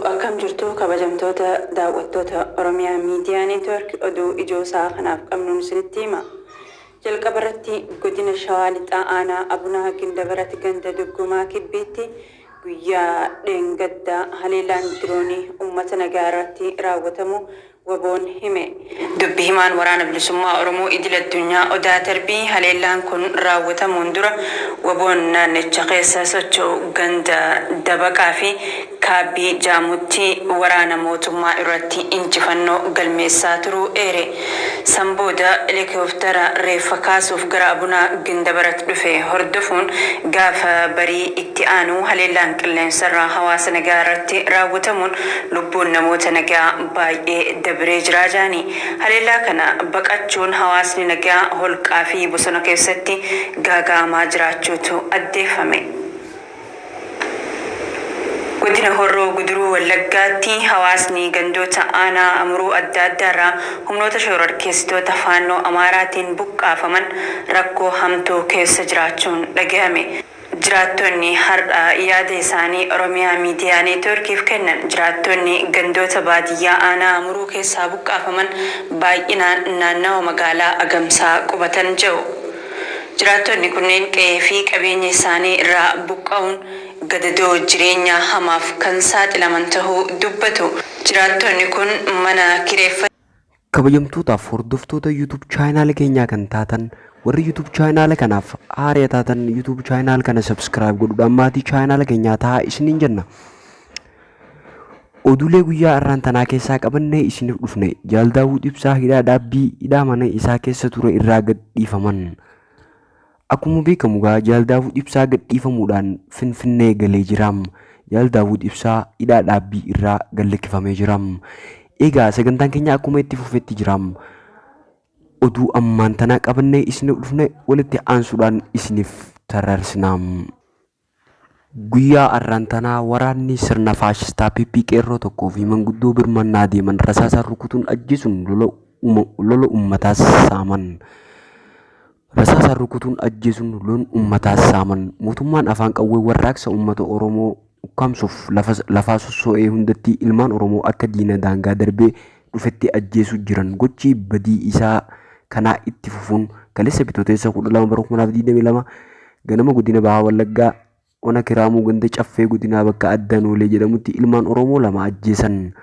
Akkam jirtu kabajamtoota daawwattoota Oromiyaa Miidiyaa Neetwoork, oduu ijoo sa'a kanaaf qabnuun isinitti hima. Jalqaba irratti godina Shawaa Lixaa Aanaa Abunaa Gindabarat ganda Duggumaa Kibbiitti guyyaa dheengaddaa haleellaan diroonii uummata nagaa irratti raawwatamu WBOn hime. Dubbi himaan Waraana Bilisummaa Oromoo Idil Addunyaa Odaa Tarbii haleellaan kun raawwatamuun dura WBOn naannicha keessa socho'u ganda Dabaqaa fi Kaabbii Jaamutti waraana mootummaa irratti injifannoo galmeessaa turuu eere. San booda Helikooftara reeffa kaasuuf gara Abunaa Gindabarat dhufe hordofuun gaafa barii itti aanu haleellaan qilleensarraa hawaasa nagaa irratti raawwatamuun lubbuun namoota nagaa baay'ee dabree jira jedhani. Haleellaa kana baqachuun hawaasni nagaa holqaa fi bosona keessatti gaaga'amaa jiraachuutu addeeffame. Godina Horroo Guduruu Wallaggaatti hawaasni gandoota aanaa Amuruu adda addaarraa humnoota shororkeessitoota Faannoo Amaaraatiin buqqaafaman rakkoo hamtuu keessa jiraachuun dhagahame. Jiraattonni har'a yaada isaanii Oromiyaa Miidiyaa Neetwoorkiif kennan jiraattonni gandoota baadiyyaa aanaa Amuruu keessaa buqqaafaman baay'inaan naannawa magaalaa Agamsaa qubatan je'u. Jiraattonni kunneen qe'ee fi qabeenya isaanii irraa buqqa'uun gadadoo jireenyaa hamaaf kan saaxilaman tahuu dubbatu. Jiraattonni kun mana kireeffa. Kabajamtootaaf hordoftoota YouTube channel keenyaa kan taatan, warri YouTube channel kanaaf haaraya taatan, YouTube channel kana subscribe godhuudhaan maatii channel keenyaa tahaa isiniin jenna. Oduulee guyyaa har'aan tanaa keessaa qabannee isiniif dhufne: Jaal Daawud Ibsaa hidhaa dhaabbii hidhaa mana isaa keessa ture irraa gad dhiifaman. Akkuma beekamu gaa Jaal Daawud Ibsaa gad dhiifamuudhaan Finfinnee galee jira. Jaal Daawud Ibsaa hidhaa dhaabbii irraa gad lakkifamee jira. Egaa sagantaan keenya akkuma itti fufetti jira. Oduu ammaan tanaa qabannee isiniif dhufne walitti aansuudhaan isiniif tarrarsina. Guyyaa arraan tanaa waraanni sirna faashistaa PP qeerroo tokkoo fi manguddoo birmannaa deeman rasaasaan rukutuun ajjeesuun lola ummataas saaman. Rasaasaan rukutuun ajjeesuun loon ummataas saaman. Mootummaan afaan qawwee warraaqsa ummata Oromoo ukkaamsuuf lafaa sossoo'ee hundatti ilmaan Oromoo akka diina daangaa darbee dhufetti ajjeesuu jiran. Gochi badii isaa kanaa itti fufuun kaleessa Bitootessa 12 bara 2022 ganama godina Baha Wallaggaa ona Kiraamuu ganda Caffee Godinaa bakka addaa Noolee jedhamutti ilmaan Oromoo lama ajjeesan.